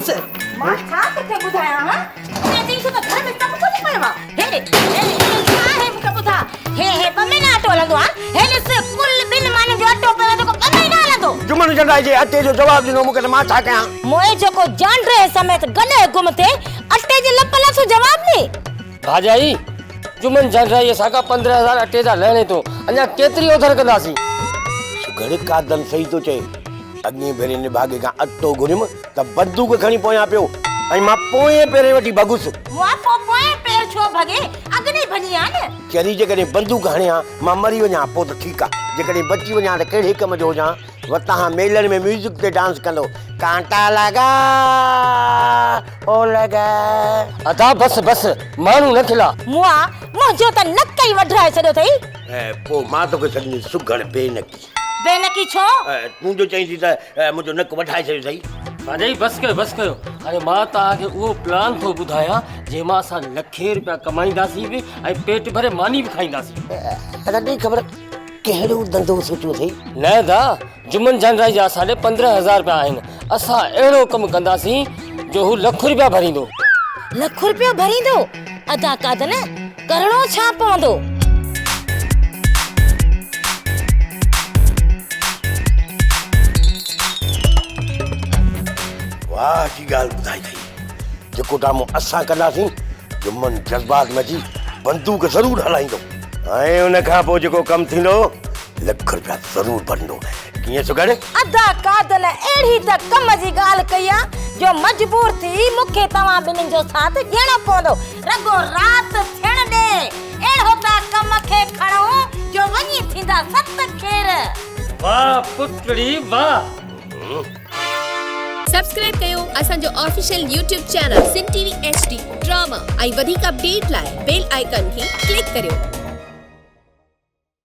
بس. مان ڇا توکي ٻڌايان ها؟ تون چئين ٿو ته گهر ۾ سڀ ڪجهه پيو آ. هي هي هي ڇا آهي مون کي ٻڌاء. هي هي ٻه مهينا اٽو هلندو آ. هي ڏس ڪل ٻن مهينن جو اٽو پيو آ جيڪو ٻه مهينا هلندو. جمن جنڊائي جي اٽي جو جواب ڏنو مون کي ته مان ڇا ڪيان؟ موئي جيڪو جانڊهه سميت گڏهه گم ٿئي اٽي جي لپ لاء ٿو جواب ڏي. ڀاڄائي، جمن جانڊرائي اسان کان 15 هزار اٽي جا لهڻي ٿو، اڃا ڪيتري اوڌر ڪنداسين؟ سگهڙ قادن صحيح ٿو چئي. اڳئين ڀيري نڀاڳي کان اٽو گهريم ته بندوق کڻي پويان پيو ۽ مان پوئين پيرين وٺي ڀڳس. مئا پوء پوئين پير ڇو ڀڳي؟ اڳ نه ئي ڀڄي ها نه. چري جيڪڏهن بندوق هڻي ها مان مري وڃان ها پوء ته ٺيڪ آ، جيڪڏهن بچي وڃان ها ته ڪهڙي ڪم جو هجان ها. وتان ميلن ۾ ميوزڪ تي ڊانس ڪندو ڪانٽا لڳا او لڳا. ادا بس بس ماڻهو نه کلا. مئا منهنجو ته نڪ ئي وڍرائي ڇڏيو اٿئي. پوء مان توکي سڏيندس سگهڙ بي نڪي. بي نڪي ڇو؟ تون جو چئين ٿي ته منهنجو نڪ وڍائي ڇڏيو اٿئي. ڀاڄائي بس ڪيو بس ڪيو هاڻي مان توهان کي اهو پلان ٿو ٻڌايان جنهن مان اسان لکين رپيا ڪمائينداسين به ۽ پيٽ ڀري ماني به کائينداسين. ادا ڏي خبر ڪهڙو ڌنڌو سوچيو اٿئي؟ نه ادا، جمن جانڊرائي جا اسان ڏي 15 هزار رپيا آهن. اسان اهڙو ڪم ڪنداسين جو هو لک رپيا ڀريندو. لک رپيو ڀريندو؟ ادا قادن، ڪرڻو ڇا پوندو؟ واهه جي ڳالهه ٻڌائي اٿئي. جيڪو ڊرامو اسان ڪنداسين، جمن جذبات ۾ اچي بندوق ضرور هلائيندو. ۽ ان کان پوء جيڪو ڪم ٿيندو لک رپيا ضرور ڀرندو. ڪيئن سگهڙ؟ ادا قادن اهڙي ته ڪم جي ڳالهه ڪئي آ جو مجبور ٿي مون کي توهان ٻنهين جو ساٿ ڏيڻو پوندو. رڳو رات ٿيڻ ڏي، اهڙو ٿا ڪم کي کڻون جو وڃي ٿيندا ست خير. واهه پٽڙي واهه. سبسڪرائب ڪيو اسان جو official YouTube channel Sindh T V H D drama ۽ وڌيڪ اپڊيٽ لاء بيل آئيڪان کي ڪلڪ ڪريو.